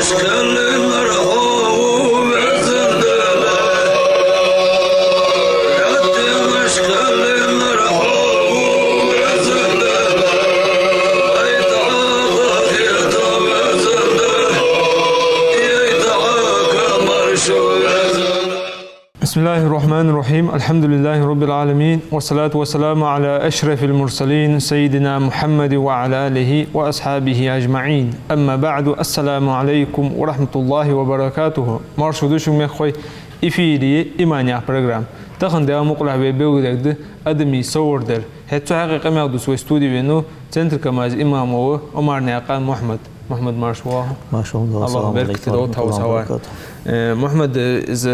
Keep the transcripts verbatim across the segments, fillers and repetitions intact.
بسم الله الرحمن الرحيم. الحمد لله رب العالمين. والصلاة والسلام على أشرف المرسلين سيدنا محمد وعلى آله وأصحابه أجمعين. أما بعد. السلام عليكم ورحمة الله وبركاته. Марша ду шуга, мехкахой. Эфире «Иман» яха программа. Тахан Даьла мукъалахь вай белгалдергда адамий совгӀар дар. ХӀаьта цу хьакъехьа къамаьл дувца вай студе венав Центр-Камаза имам вола Ӏумарнаькъан Мухьмад. Мухьмад, марша воагӀалва. Марша воагӀалва. АллахӀа беркате долда хьо ва. Э, Мухьмад, э, из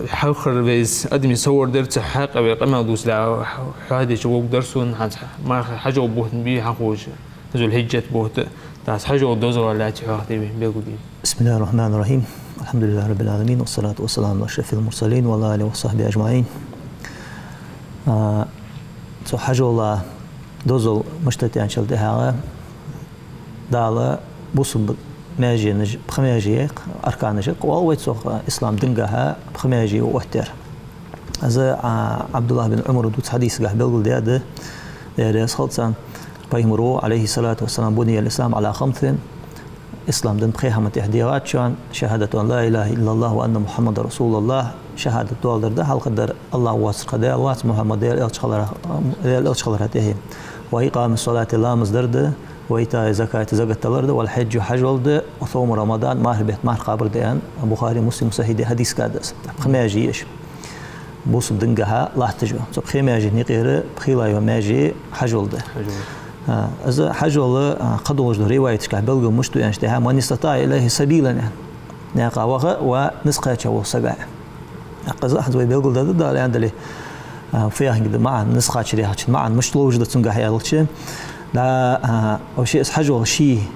хьалхара вай из адамий совгӀар дар, цу хьакъехьа вай къамаьл дувцалехьа, хьо хьадеча гӀулакх дар сона, хӀанз марха хьажол бутт бий хьаховш, Зулхьиджат бутт, тӀаккха хьажола дозал лаьца хьоахаде вай, белгалде. بسم الله الرحمن الرحيم. الحمد لله رب العالمين. والصلاة والسلام على أشرف المرسلين وعلى آله وصحبه أجمعين. А, цу хьажола дозал мишта да аьнначул тӀехьагӀа, Дала бусалба маьженаш, пхи маьже, арканаш оал вай цох, ислам дингахьа пхи маьже оттаяьр. Из, а, Ӏабдуллахь бин Ӏумара дувцача хьадисагахьа белгалдаьд, Даьла раьза хилва царна, Пайхамара, عليه الصلاة والسلام: بني الإسلام على خمس. Ислам дин пхе хӀаман тӀа дегӀад шоана: شهادة أن لا إله إلا الله وأن محمدا رسول الله, шахӀадат доаладар да, хьалхардар АллахӀ воацар кхы даьла вац, Мухьаммад Даьла элча хилара, Даьла элча хилара тӀехьа. وإقام الصلاة, ламаз дар да, وإيتاء الزكاة, закат далар да, والحج, хьажол да, وصوم رمضان, мархий бетта марха кхабар да, аьнна, Бухари, Муслима сахьихь хьадисагахьа да из. Пхи маьже я уж. Бусалба дингахьа латташ я. Цу пхе маьжен юкъера пхелагӀа йола маьже хьажол да. Хьажол. А, из хьажол, а, кхыдолаш долча риваяташкахьа белгал мишта да аьнначул тӀехьагӀа: من استطاع إليه سبيلا, аьнна. Наькъа ваха ва низ кхаьча вола саг. ТӀаккха из хӀанз вай белгалдергда, Дала аьннадале, а, фу яхилга да маӀан, низ кхачар яхачун маӀан мишта ловш да цунгахьа аьлча. Да, а, вообще из хьажол ший,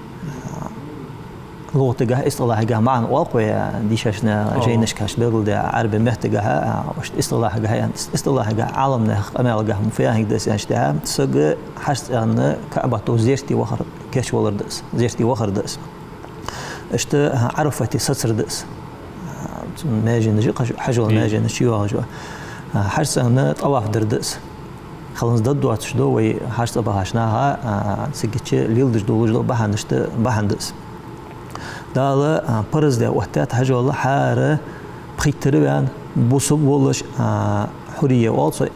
а, лугӀатагахьа, истилахьагахьа маӀан оал-кх вай, а, дийшача жайнашка белгалдаь, Ӏарбий меттагахьа, а, вообще истилахьагахьа, аьнна, ис-, истилахьагахьа, Ӏаламнаьха къамаьлагахьа фу яхилга да из аьнначул тӀехьагӀа, саг хьажцӀагӀа КаӀбата зерате вахар кийчвалар да из, зерате вахар да из. Иштта, а, Ӏарафате сацар да из. А, цу маьженаш, хьаж-, хьажола маьженаш чуйоагӀаш я. А, хьажцӀагӀа тӀаваф дар да из. Хьалхарча дӀадоацаш да вай хьажцӀа бахача наха, а, цигача леладеш долаш дола бахьанашта бахьан да из. Дала, а, парз даь оттадаьд хьажол хӀара пхийттара ваьнна, бусалба волаш, а, хьуррия оал цох,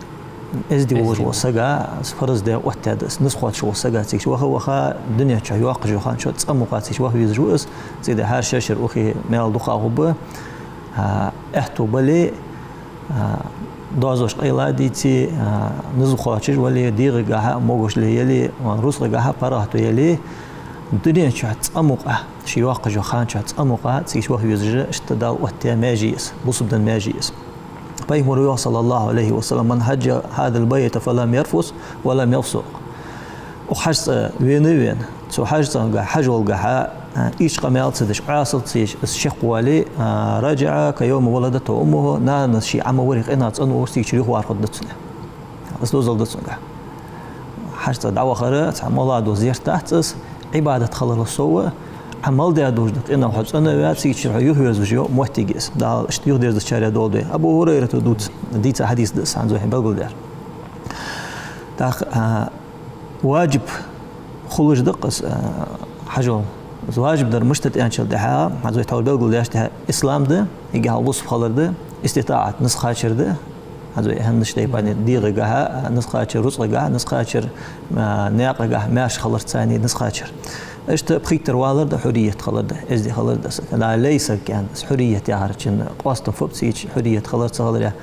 эздий волаш вола саг, из парз даь оттадаьд из. Низ кхоачаш вола саг, цигача ваха-ваха, дунен чу йоаккхаш йола хана чу цкъа мукъагӀа цигача ваха везаш ва из, цигача хӀара шершера ухе маьл дукха хургба, а, аьттув бале, а, доазош къайладийце, а, низ кхоачаш вале, дегӀагахьа могаш ле яле, а, рузкъагахьа паргӀато яле, дунен чу цкъа мукъагӀа, ше йоаккхаш йола хана чу цкъа мукъагӀа цигача ваха везаш, иштта Дала оттаяь маьже я из, бусалба дина маьже я из. Пайхамара йоах, صلى الله عليه وسلم: من حج هذا البيت فلم يرفث ولم يفسق. Укх хьажцӀа вена а вена, цу хьажцӀагӀа, хьажолгахьа, а, ийрча къамаьл ца деш, Ӏасал ца еш, из чакхвоале, а, رجع كيوم ولدته أمه, нанас ше Ӏа ма варра къинах цӀенвоацаш, цигачара юхавар хургда цунна. Из дозал да цунгахьа. ХьажцӀа дӀавахар цхьа моллагӀа дола зерат дац из, Ӏибадат хиларал совгӀа, Ӏа мел даь долаш дола къинах хьо цӀена а ваь, цигачара хьо юхаверзавеш йола моттиг я из. Дала иштта юхадерзачарех долда вай. Абу ХӀурайрата дувц-, дийца хьадис да из, хӀанз вай хьабелгалдаьр. ТӀаккха, а, важиб хулаш да-кх из, а, хьажол. Из важиб дар мишта да аьнначул тӀехьагӀа, хӀанз вай тхьовра белгалдаьчул тӀехьагӀа, ислам да, эггара хьалха бусалба хилар да, иститӀаӀат, низ кхачар да, хӀанз вай аьннача тайпара, дегӀагахьа низ кхачар, рузкъагахьа низ кхачар, а, наькъагахьа маьрша хиларца цхьана низ кхачар. Иштта пхийттара валар да, хьуррият хилар да, эздий хилар да из. Дала лай саг аьннад, из хьуррият яхар, цун къоастам фу ба цигача, хьуррият хилар, ца хилар я.